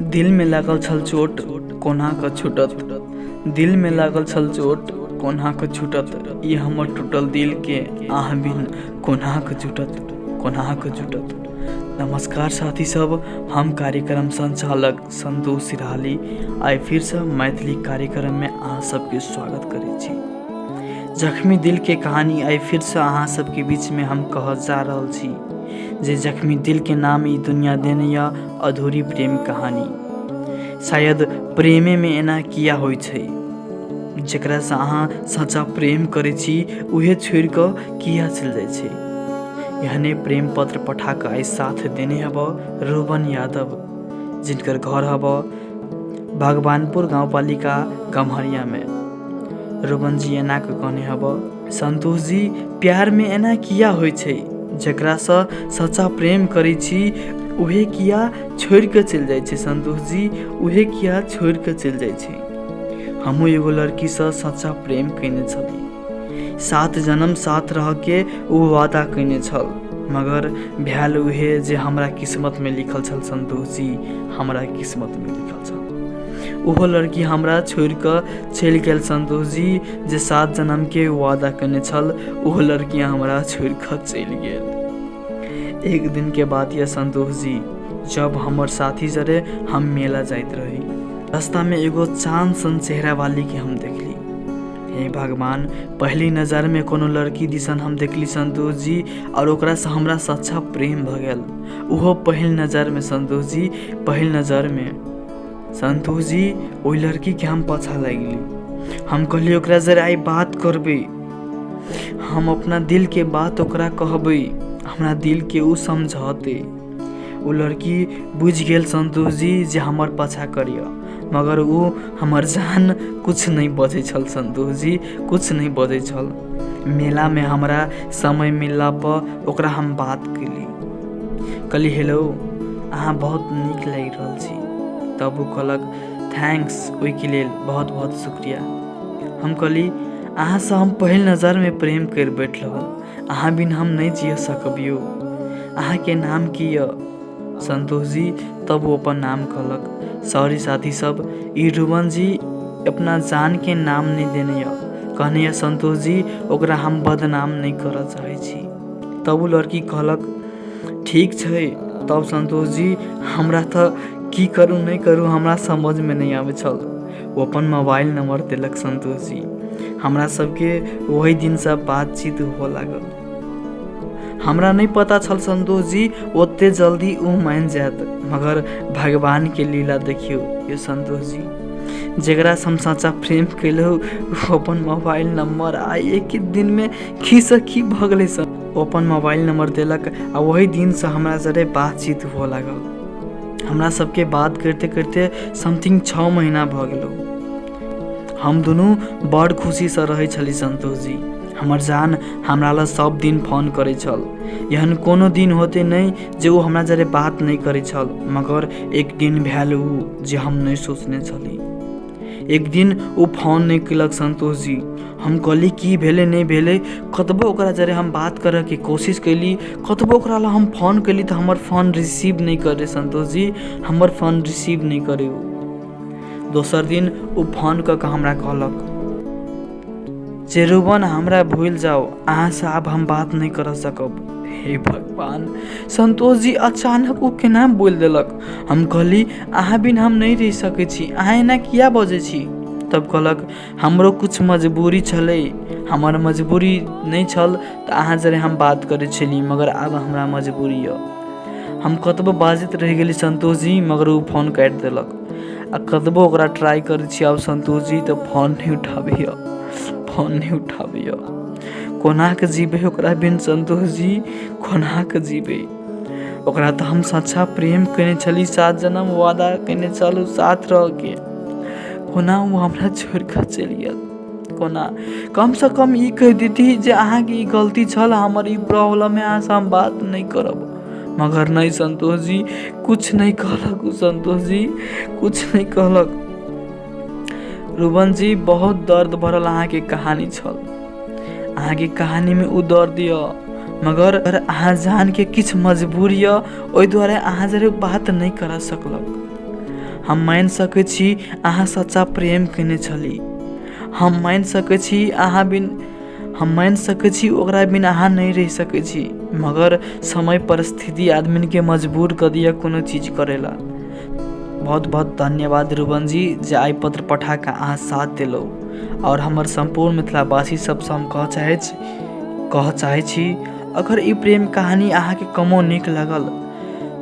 दिलमे लागल छल चोट कोना कऽ छूटत, दिलमे लागल छल चोट कोना कऽ छूटत, ई हमर टूटल दिलके अहाँ बिन कोना कऽ जुटत, कोना कऽ जुटत। नमस्कार साथी सब, हम कार्यक्रम संचालक संतोष सिरहाली आइ फिरसँ मैथिली कार्यक्रममे अहाँ सबके स्वागत करै छी। जख्मी दिलके कहानी आइ फिरसँ अहाँ सबके बीचमे हम कहऽ जा रहल छी जे जख्मी दिलके नाम ई दुनिया देने यऽ अधूरी प्रेम कहानी। शायद प्रेमेमे एना किया होइ छै, जकरासँ अहाँ सच्चा प्रेम करै छी उहे छोड़ि कऽ किया चलि जाइ छै। एहने प्रेम पत्र पठा कऽ आइ साथ देने हब रोबन यादव, जिनकर घर हब भगवानपुर गाउँपालिका गम्हरियामे। रोबन जी एना कऽ कहने हब, संतोष जी प्यारमे एना किया होइ छै, जकरासँ सच्चा प्रेम करै छी उहे किया छोड़ि कऽ चलि जाइ छै। संतोष जी उहे किया छोड़ि कऽ चलि जाइ छै। हमहूँ एगो लड़कीसँ सच्चा प्रेम कयने छली, 7 जन्म साथ रहऽके ओ वादा कयने छल, मगर भेल उहे जे हमरा किस्मतमे लिखल छल। संतोष जी हमरा किस्मतमे लिखल छल, ओहो लड़की हमरा छोड़ि कऽ चलि गेल। संतोष जी जे 7 जन्मके वादा कयने छल ओहो लड़की हमरा छोड़ि कऽ चलि गेल। एक दिनके बात यऽ संतोष जी, जब हमर साथी जरे हम मेला जाइत रही, रास्तामे एगो चाँद सन चेहरा वालीके हम देखली। हे भगवान, पहली नजरमे कोनो लड़की दिसन हम देखली संतोष जी, आओर ओकरासँ हमरा सच्चा प्रेम भऽ गेल, ओहो पहिल नजरमे। संतोष जी पहिल नजरमे संतोष जी ओहि लड़कीके हम पाछा लागि गेली। हम कहलियै ओकरा जरा आइ बात करबै, हम अपना दिलके बात ओकरा कहबै, हमरा दिलके ओ समझतै। ओ लड़की बुझि गेल संतोष जी जे हमर पाछा करैए, मगर ओ हमर जान किछु नहि बजै छल। संतोष जी किछु नहि बजै छल। मेलामे हमरा समय मिललापर ओकरा हम बात केली, कहली हेलो अहाँ बहुत नीक लागि रहल छी। तब ओ कहलक thanks, ओहिके लेल बहुत बहुत शुक्रिया। हम कहली अहाँसँ हम पहिल नजरमे प्रेम करि बैठलहुँ, अहाँ बिन हम नहि जिय सकब यौ, अहाँके नाम की यऽ? संतोष जी तब ओ अपन नाम कहलक। सॉरी साथी सब, ई रुबन जी अपना जानके नाम नहि देने यऽ, कहने यऽ संतोष जी ओकरा हम बदनाम नहि करऽ चाहै छी। तब ओ लड़की कहलक ठीक छै। तब संतोष जी हमरा तऽ की करू नहि करू हमरा समझमे नहि आबै छल। ओ अपन मोबाइल नंबर देलक संतोष जी, हमरा सबके ओहि दिनसँ बातचीत हुअ लागल। हमरा नहि पता छल संतोष जी ओते जल्दी ओ मानि जायत, मगर भगवानके लीला देखियौ यौ संतोष जी, जकरासँ हम सच्चा प्रेम केलहुँ ओ अपन मोबाइल नंबर आ एक दिनमे खीसँ खी भऽ गेलै सर। ओ अपन मोबाइल नंबर देलक आ ओहि दिनसँ हमरा जरे बातचीत हुअ लागल। हमरा सबके बात करिते करिते समथिंग 6 महीना भऽ गेलौ। हम दुनू बड़ खुशीसँ रहै छली संतोष जी। हमर जान हमरा लए सब दिन फोन करै छल, एहन कोनो दिन होते नहि जे ओ हमरा जरे बात नहि करै छल। मगर एक दिन भेल ओ जे हम नहि सोचने छली। एक दिन ओ फोन नहि केलक संतोष जी। हम कहली की भेलै नहि भेलै, कतबो ओकरा जरे हम बात करऽके कोशिश कयली, कतबो ओकरा लए हम फोन कयली तऽ हमर फोन रिसीव नहि करै संतोष जी, हमर फोन रिसीव नहि करै ओ। दोसर दिन ओ फोन कऽ कऽ हमरा कहलक जे रुबन हमरा भूलि जाउ, अहाँसँ आब हम बात नहि करऽ सकब। हे भगवान, संतोष जी अचानक ओ केना बोलि देलक। हम कहली अहाँ बिन हम नहि रहि सकै छी, अहाँ एना किया बजै छी? तब कहलक हमरो किछु मजबूरी छलै, हमर मजबूरी नहि छल तऽ अहाँ जरे हम बात करै छली, मगर आब हमरा मजबूरी यऽ। हम कतबो बाजैत रहि गेली संतोष जी, मगर ओ फोन काटि देलक। आ कतबो ओकरा ट्राइ करै छी आब संतोष जी तऽ फोन नहि उठाबैए, फोन नहि उठाबैए। कोना कऽ जीबै ओकरा बिन संतोष जी, कोना कऽ जीबै? ओकरा तऽ हम सच्चा प्रेम कयने छली, 7 जन्म वादा कयने छलहुँ साथ रहऽके, कोना ओ हमरा छोड़ि कऽ चलि गेल? कोना कमसँ कम ई कहि देती जे अहाँके ई गलती छल, हमर ई प्रॉब्लम है, अहाँसँ हम बात नहि करब। मगर नहि संतोष जी किछु नहि कहलक। ओ संतोष जी किछु नहि कहलक। रुबन जी बहुत दर्द भरल अहाँके कहानी छल, अहाँके कहानीमे ओ दर्द यऽ, मगर अहाँ जानके किछु मजबूर यऽ, ओहि दुआरे अहाँ जरे बात नहि करऽ सकलक। हम मानि सकै छी अहाँ सच्चा प्रेम कयने छली। हम मानि सकै छी अहाँ बिन, हम मानि सकै छी ओकरा बिन अहाँ नहि रहि सकै छी, मगर समय परिस्थिति आदमीके मजबूर कऽ दैए कोनो चीज करै लए। बहुत बहुत धन्यवाद रुबन जी जे आइ पत्र पठा कऽ अहाँ साथ देलहुँ। आओर हमर सम्पूर्ण मिथिलावासी सबसँ हम कहऽ चाहै छी, अगर ई प्रेम कहानी अहाँके कमो नीक लागल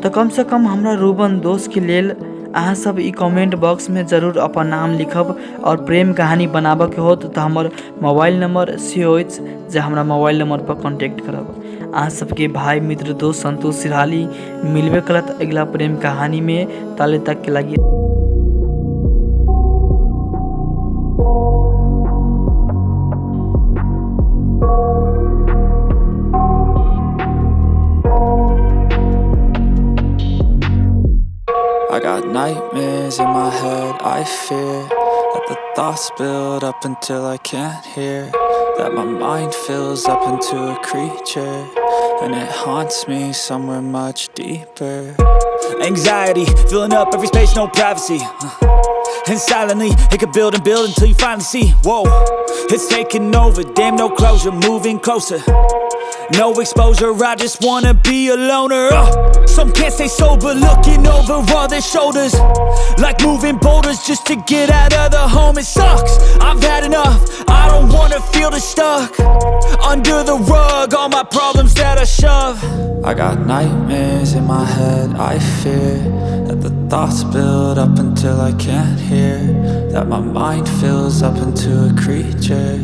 तऽ कमसँ कम हमरा रुबन दोस्तके लेल अहाँ सब ई कमेंट बॉक्समे जरूर अपन नाम लिखब। आओर प्रेम कहानी बनाबऽके होत तऽ हमर मोबाइल नंबर सेहो अछि, जे हमरा मोबाइल नंबरपर कॉन्टैक्ट करब। अहाँ सबके भाय, मित्र, दोस्त संतोष सिरहाली मिलबे करत अगिला प्रेम कहानीमे। ताले तकके लागि। I got nightmares in my head, I fear that the thoughts build up until I can't hear, that my mind fills up into a creature, and it haunts me somewhere much deeper. Anxiety, filling up every space, no privacy. And silently, it could build and build until you finally see. Whoa, it's taking over, damn, no closure, moving closer. No exposure, I just wanna be a loner. Some can't stay sober, looking over all their shoulders, like moving boulders just to get out of the home. It sucks, I've had enough. I don't wanna feel the stuck under the rug, all my problems that I shove. I got nightmares in my head, I fear that the thoughts build up until I can't hear, that my mind fills up into a creature,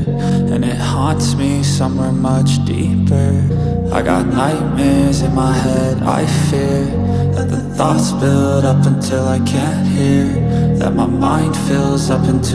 and it haunts me somewhere much deeper. I got nightmares in my head, I fear that the thoughts build up until I can't hear, that my mind fills up into